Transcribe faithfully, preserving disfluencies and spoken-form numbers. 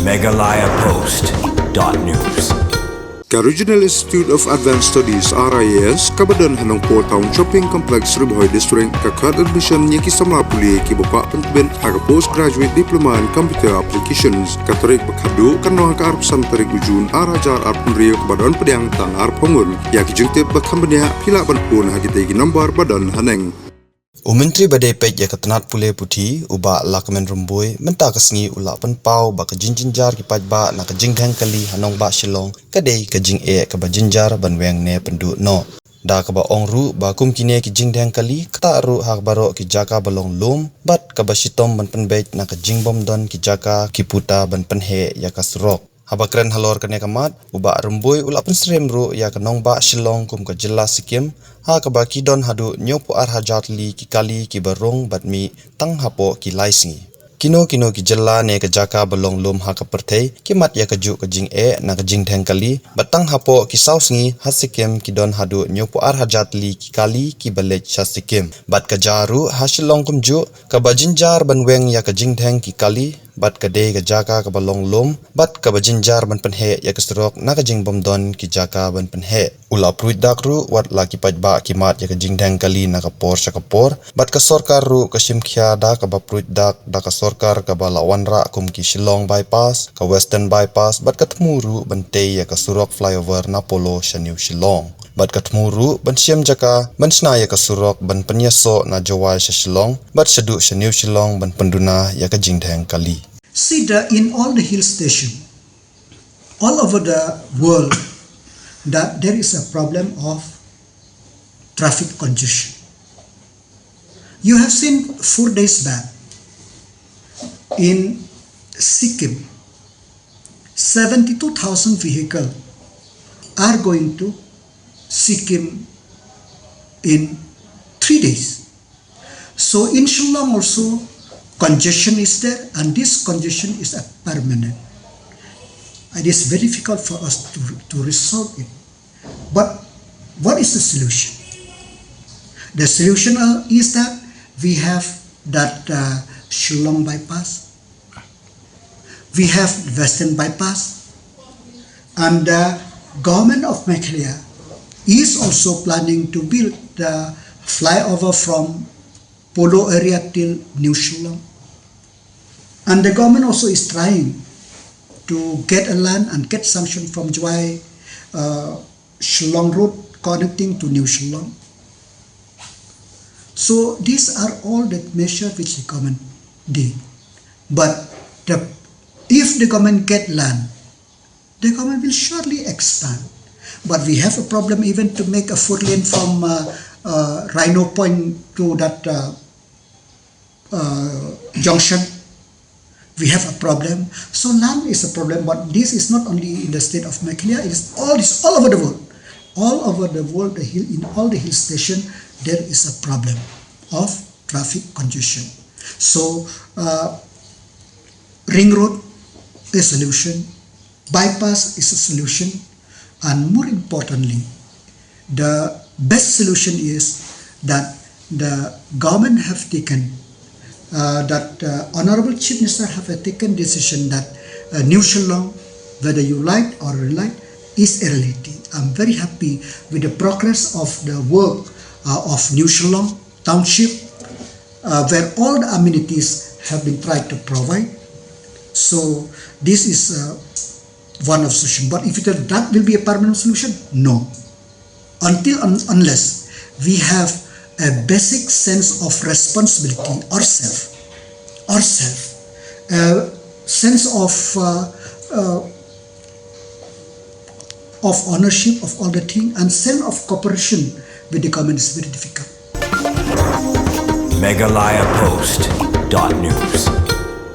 Meghalaya Post dot news. Ka Regional Institute of Advanced Studies, R I A S, kaba don ha Nongpoh Town Shopping Complex, Ri Bhoi District, ka khot admission ïa ki samla pule kiba kwah pyntbit ha ka Postgraduate Diploma in Computer Applications. Ka tarik ba khatduh kan long ha ka arphew san tarik u Jun ar hajar arphew hynriew, kaba don pdiang tang arphew ngut. Ïa ki jingtip ba kham bniah phi lah ban phone ha kitei ki number ba don haneng. U Myntri ba dei peit ïa ka tnat pule puthi, u Bah Lahkmen Rymbui, mynta ka sngi u la pynpaw ba ka jingjynjar ki paidbah na ka jingdheng kali ha nongbah Shillong ka dei ka jingeh kaba jynjar ban weng ne pynduh noh. Da kaba ong ruh ba kum kine ki jingdheng kali, ktah ruh ha baroh ki jaka ba long lum, bad kaba shitom ban pynbeit na ka jingbym don ki jaka ki puta ban pynheh ïa ka surok. Haba kren halor kane ka mat, u Bah Rymbui u la pynsyriem ruh ïa ka nongbah Shillong kum ka jylla Sikkim, ha kaba ki don haduh hynñiewphew ar hajar tylli ki kali kiba rung bad mih tang hapoh ki lai sngi. Kino kino ki jylla ne ka jaka ba long lum ha ka pyrthei, ki mad ïa kajuh ka jingeh na ka jingdheng kali, bad tang hapoh ki saw sngi ha Sikkim ki don haduh hynñiewphew ar hajar tylli ki kali kiba leit sha Sikkim. Bad ka jia ruh ha Shillong kumjuh, kaba jynjar ban weng ïa ka jingdheng ki kali, bad ka dei ka jaka kaba long lum, bad kaba jynjar ban pynheh ïa ka surok na ka jingbym don ki jaka ban pynheh. U la pruid dak ruh wat la ki paidbah ki mad ïa ka jingdheng kali na ka por sha ka por, bad ka sorkar ruh ka shim khia da kaba pruid dak da ka sorkar kaba la wanrah kum ki Shillong Bypass, ka Western Bypass, bad ka thmu ruh ban tei ïa ka surok flyover na Polo sha New Shillong. Bad ka thmu ruh ban shim jaka ban shna ïa ka surok ban pynïasoh na Jowai sha Shillong, bad shaduh sha New Shillong ban pynduna ïa ka jingdheng kali. See the, in all the hill station, all over the world, that there is a problem of traffic congestion. You have seen four days back in Sikkim, seventy-two thousand vehicles are going to Sikkim in three days. So in Shillong also, congestion is there, and this congestion is a permanent. It is very difficult for us to, to resolve it. But what is the solution? The solution, uh, is that we have that, uh, Shillong bypass, we have Western Bypass, and the government of Meghalaya is also planning to build the flyover from Polo area till New Shillong. And the government also is trying to get a land and get sanction from Jowai, uh, Shillong Road connecting to New Shillong. So these are all the measures which the government did. But the, if the government get land, the government will surely expand. But we have a problem even to make a four lane from, uh, uh, Rhino Point to that, uh, uh, junction. We have a problem. So land is a problem, but this is not only in the state of Meghalaya, it is all, it's all over the world. All over the world, the hill, in all the hill station, there is a problem of traffic congestion. So, uh, ring road is a solution, bypass is a solution, and more importantly, the best solution is that the government have taken, uh, that, uh, Honorable Chief Minister have taken decision that, uh, New Shillong, whether you like or you like, is a reality. I'm very happy with the progress of the work, uh, of New Shillong Township, uh, where all the amenities have been tried to provide. So this is, uh, one of solution. But if it, that will be a permanent solution, no. Until un-, unless we have a basic sense of responsibility ourselves, ourselves, a sense of, uh, uh, of ownership of all the thing and sense of cooperation with the government is very difficult. Meghalaya Post dot news.